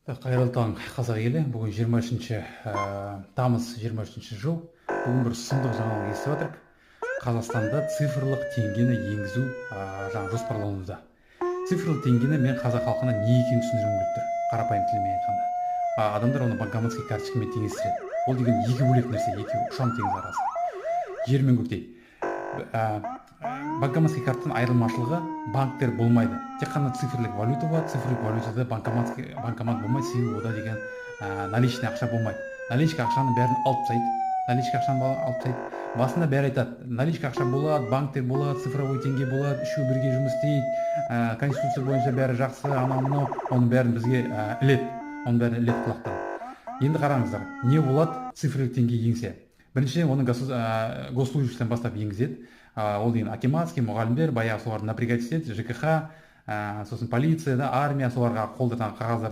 Так, қайырлы таң, қазақ елі! Бүгін 23 тамыз, 23 жыл. Бүгін бір сұмдық жаңалық естіп жатырмық: Қазақстанда цифрлық теңгені енгізу жаңа жоспарлануда. Цифрлық теңгені мен қазақ халқына не екенін түсіндіргім келіп тұр. Қарапайым тілмен айтқанда, адамдар оны банкоматский карточкамен теңестіреді. Ол деген екі бөлек нәрсе, екеуі ұшан теңіз арасы, жер мен көктей. Банкоматский картаның айырмашылығы: банктер болмайды, тек қана цифрлік валюта болады. Цифрлік валютада банкомат, банкомат болмайды, себебі ода деген наличный ақша болмайды. Наличка ақшаның бәрін алып тастайды, наличка ақшаны алып тастайды. Басында бәрі айтады: наличка ақша болады, банктер болады, цифровой теңге болады, үшеуі бірге жұмыс істейді, конституция бойынша бәрі жақсы, анау мынау оның бәрін бізге іледі, оның бәрін іледі құлақтан. Енді қараңыздар, не болады цифрлік теңге енсе? Біріншіден, оны госслужащийден бастап енгізеді. Ол деген акиматский, мұғалімдер, баяғы соларды напрягать етеді, ЖКХ, сосын полиция да, армия, соларға қолда қағаздар.